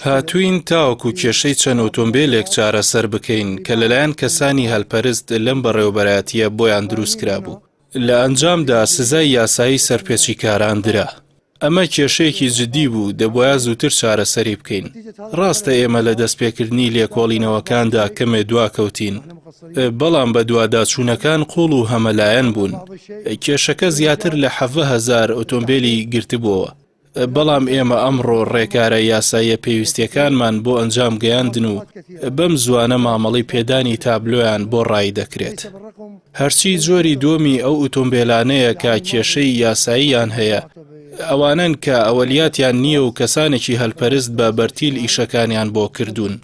هاتووین تاوەکو کێشەی چەند ئۆتۆمبێلێک چارەسەر بکەین کە لەلایەن کەسانی هەلپەرست لەم بەڕێوەبەرایەتییە بۆیان دروستکرابوو. لە ئەنجامدا سزای یاسایی سەرپێچیکاران درا. ئەمە کێشەیەکی جددی بوو، دەبوایە زووتر چارەسەری بکەین. ڕاستە ئێمە لە دەستپێکردنی لێکۆڵینەوەکاندا کەمێ دواکەوتین، بەڵام بەدواداچوونەکان قووڵ و هەمەلایەن بوون. کێشەکە زیاتر لە 17 هەزار ئۆتۆمبێلی گرتبووەوە. بەڵام ئێمە ئەمڕۆ ڕێکارە یاساییە پێویستیەکانمان بۆ ئەنجام گەیاندن و بەم زوانە مامەڵەی پێدانی تابلۆیان بۆ ڕایی دەکرێت. هەرچی جۆری دووەمی ئەو ئوتۆمبێلانەیە کە کێشەی یاساییان هەیە، ئەوانەن کە ئەوەلیاتیان نییە و کەسانێکی هەلپەرست بە بەرتیل ئیشەکانیان بۆ کردوون.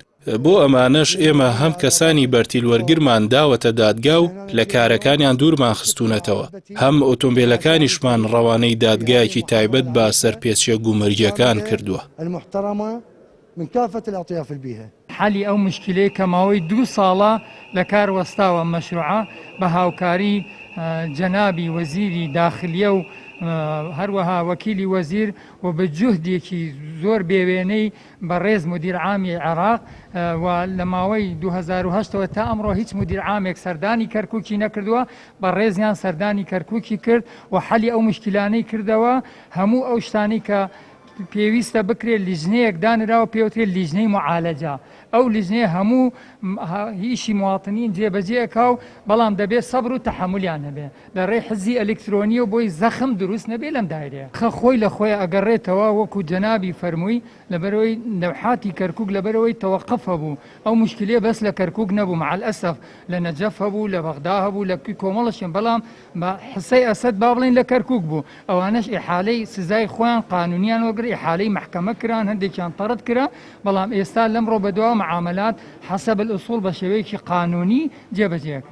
بۆ ئەمانەش ئێمە هەم کەسانی بەرتیل وەرگرمان داوەتە دادگا و لە کارەکانیان دوورمان خستوونەتەوە، هەم ئۆتۆمبێلەکانیشمان ڕەوانەی دادگایەکی تایبەت بە سەرپێچیە گومرگیەکان کردووە. حەلی ئەو موشکیلەی کە ماوەی دوو ساڵە لە کار وەستاوە ئەم مەشروعە بە هاوکاری جەنابی وەزیری داخلیە و هەروەها وەکیلی وەزیر و بە جوهدێکی زۆر بێوێنەی بەڕێز مودیر عامی عێراق و لە ماوەی 2008 ەوە تا ئەمڕۆ هیچ مودیر عامێک سەردانی کەرکوکی نەکردووە، بەڕێزیان سەردانی کەرکوکی کرد و حەلی ئەو موشکیلانەی کردەوە، هەموو ئەو شتانەی کە پێویستە بکرێت لیژنەیەک دانراوە پێوترێت لیژنەی معالەجە، ئەو لیژنەیە هەموو ئیشی مواطنین جێبەجێ ئەکا و بەڵام دەبێت سەبر و تەحەمولیان هەبێت. لە ڕێی حزی ئەلیکترۆنیەوە بۆی زەخم دروست نەبێ لەم دایرەیە. خە خۆی لە خۆی ئەگەڕێتەوە وەکو جەنابی فەرمووی لەبەرئەوەی لەوحاتی کەرکوک لەبەرئەوەی تەوەقف هەبوو ئەو موشکیلەیە بەس لە کەرکوک نەبوو مع الاسف لە نەجەف هەبوو لە بەغدا هەبوو لە کۆمەڵە شوێن بەڵام بە حسەی ئەسەد با بڵێین لە کەرکوک بوو ئەوانەش ئیحالەی سزای خۆیان قانونیان وەرگرت ئیحالەی مەحکەمە کران هەندێکیان تەڕد کرا بەڵام ئێستا لەمڕۆ بەدواوە معامەلات حسب الاصول بە شێوەیەکی قانونی جێبەجێ ئەکرێن.